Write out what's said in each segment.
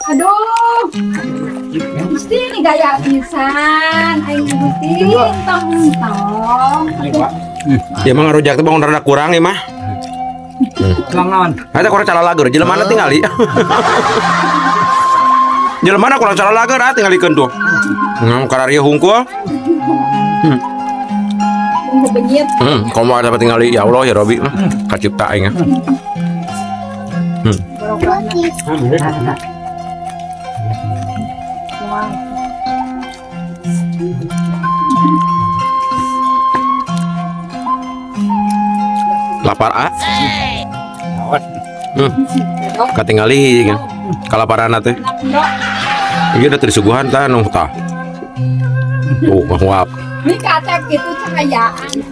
Aduh. Gusti ini gaya pisan. Aing Gusti tong-tong. Ya mah ngarujak teh bangun rada kurang ya mah. Kurang naon? Eta kurang calalager jelema tingali. Jelema kurang calalager ah tingalikeun tuh. Ngam kararieu hungkul. Benyit. Komo ada tingali ya Allah ya Robi kacipta aing. Lapar ah. Katingali kan. Kalaparan teh. Ieu udah disuguhan tah nu tah. Tuh nguap. Ini kacap gitu cahayaan sih.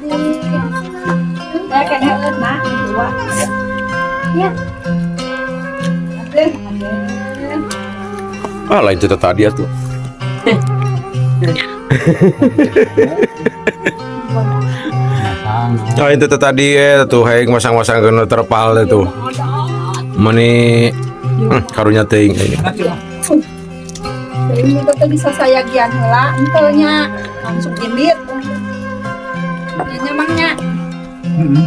Saya kena nah dua. Ya. Ah lain cerita tadi atuh. Oh itu tadi tuh heng masang-masang kena terpal itu. Meni karunya teuing ini. Ini teh bisa sayagian heula henteu nya langsung indit. Nya mah nya. Heeh.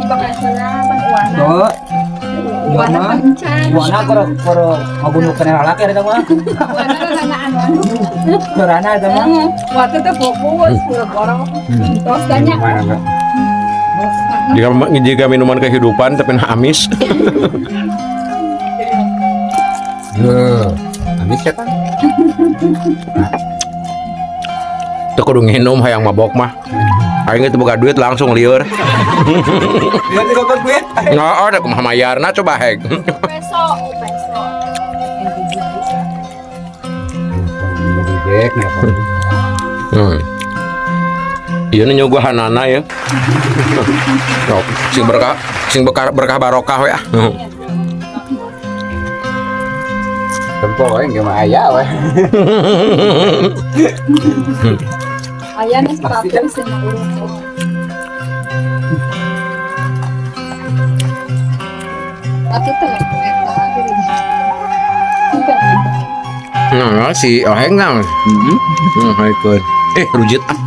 Dibakar heula pan uana. Uana pancan. Uana koro ngabunuh kana lalaki eta mah. Uana ranaan anu. Rana eta mah. Waktu teh fokus boro. Tos tanya. Jika minuman kehidupan tapi amis. Amis ya kan? Teu kudu nginum hayang mabok mah. Aing teu boga duit langsung lieur. Lieur teu boga duit. Heeh, da kumaha mayarna coba heg. Peso, peso. Ieu nu nyuguhanana ya. Sok sing berkah barokah we ah. Tempo we ge mah aya we. Aya nih sepatu sing urut. Tapi teh eta Nah, si oheng nah. Heeh. Haikeun. Rujit ah.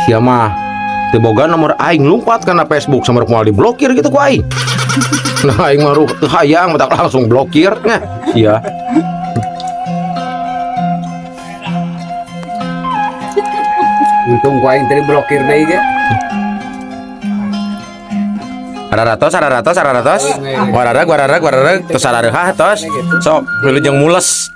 Sia mah teu boga nomor aing lumpat kana Facebook samar moal diblokir gitu ku aing. Nah aing mah teu hayang matak langsung blokir nya. Sia. Untung ku aing tadi blokir deui ge. Araratos araratos araratos. Wararag wararag wararag tos sarareuhah tos. Sok wilujeng mules.